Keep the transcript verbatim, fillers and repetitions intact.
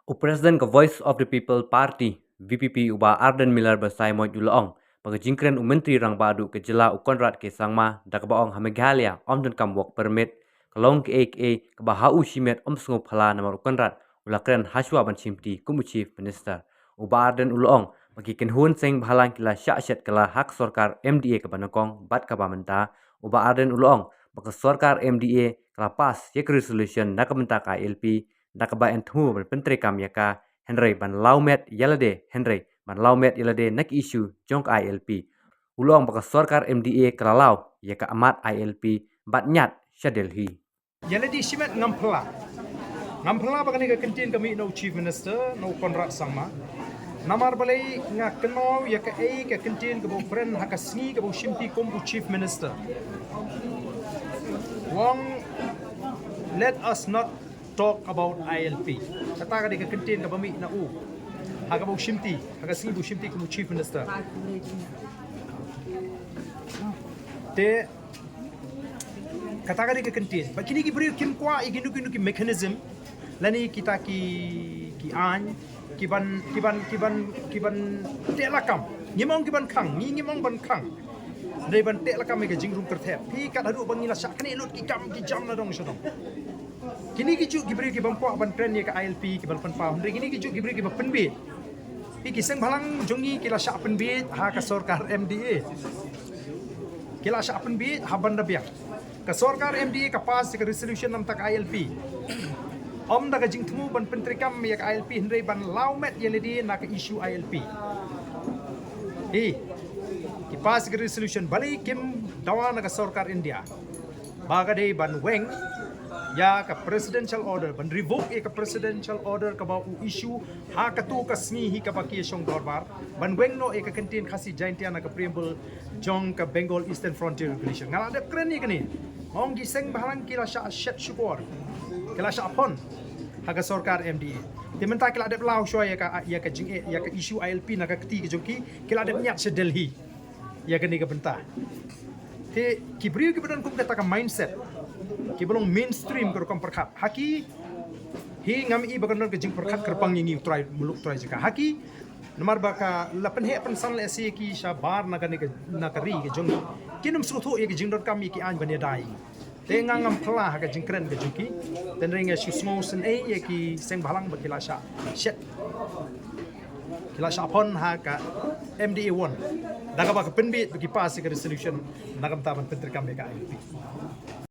U President ka Voice of the People Party, V P P, u Bah Ardent Miller Basaiawmoit u la ong ba ka jingkren u Myntri Rangbah Duh ka jylla u Conrad K Sangma da kaba ong ha Meghalaya ym donkam work permit ka long kaei kaei kaba ha u shimet ym sngewphylla namar u Conrad u la kren hashwa ban shimti kum u Chief Minister. U Bah Ardent u la ong ba ki kynhun seng bhalang ki la shah shet kylla ha ka sorkar M D A kaba nyngkong bad kaba mynta. U Bah Ardent u la ong ba ka sorkar M D A ka la pass ïa ka resolution na ka bynta ka I L P da kaba yn thmu ban pyntreikam ïa ka, hynrei ban law met ïa lade, hynrei ban law met ïa lade na ka issue jong ka I L P. U la ong ba ka sorkar M D A ka la law ïa ka mat I L P bad ñiad sha Delhi. Ïa lade shimet ngam phylla. Ngam phylla ba kane ka kyntien ka mih na u Chief Minister, na u Conrad Sangma. Namar balei nga kynmaw ïa kaei ka kyntien kaba u kren ha ka sngi kaba u shimti kum u Chief Minister. U ong, let us not talk about I L P. Kata ka dei ka kyntien kaba mih na u ha kaba u shimti, ha ka sngi ba u shimti kum u Chief Minister. Te kata ka dei ka kyntien. Ba kine ki briew kim kwah ïa kino kino ki mechanism lane kita ki, ki aiñ kiban, kiban, kiban, kiban teh lakam. Ngim ong kiban khang, ngi ngim ong ban khang. Dei ban teh lakam ïa ka jingrung kyrthep. Phi kat haduh ba ngi la shah kane lut ki kam ki jam na dong sha dong. Kine ki juh ki briew kibym kwah ban kren ïa ka I L P kiban pynpaw. Hynrei kine ki juh ki briew kiba pynbiej. Phi, ki seng bhalang jong ngi ki la shah pynbiej ha ka sorkar M D A. Ki la shah pynbiej ha ban da biang. Ka sorkar M D A ka pass ïa ka resolution namar ka I L P. Ym da ka jingthmu ban pyntreikam ïa ka I L P hynrei ban law met ïa lade na ka issue I L P. Hi, ki pass ïa ka resolution balei kim dawa na ka sorkar India ba ka dei ban weng ïa ka presidential order, ban revoke ïa ka presidential order kaba u issue ha katu ka sngi hi kaba ki shong dorbar, ban weng noh ïa ka kyntien Khasi Jaintia na ka preamble jong ka Bengal Eastern Frontier Regulation. Nga la dep kren ïa kane. Ong ki seng bhalang ki la shah shet shukor, ki la shah phon ha ka sorkar M D A. Te mynta ki la dep law shuwa ïa ka, ïa ka jing, ïa ka issue I L P na ka kti ka jong ki, ki la dep ñiad sha Delhi ïa kane ka bynta. Te ki briew kiba don kum kata ka mindset, kiba long mainstream ka rukom pyrkhat, ha ki, hi ngam i ba kan don ka jingpyrkhat kyrpang ïa ngi u trai muluk trai jaka. Ha ki, namar ba ka la pynheh pynsan lehse ïa ki shabar na kane ka, na ka ri ka jong ngi, kin ym sngewthuh ïa ka jingdonkam ïa ki aiñ ban ïada ïa ngi. Te nga ngam phylla ha ka jingkren ka jong ki. Te hynrei nga shu sngewsynei ïa ki seng bhalang ba ki la shah shet, ki la shah phon ha ka M D A one da kaba ka pynbiej ba ki pass ïa ka resolution na ka bynta ban pyntreikam ïa ka I L P.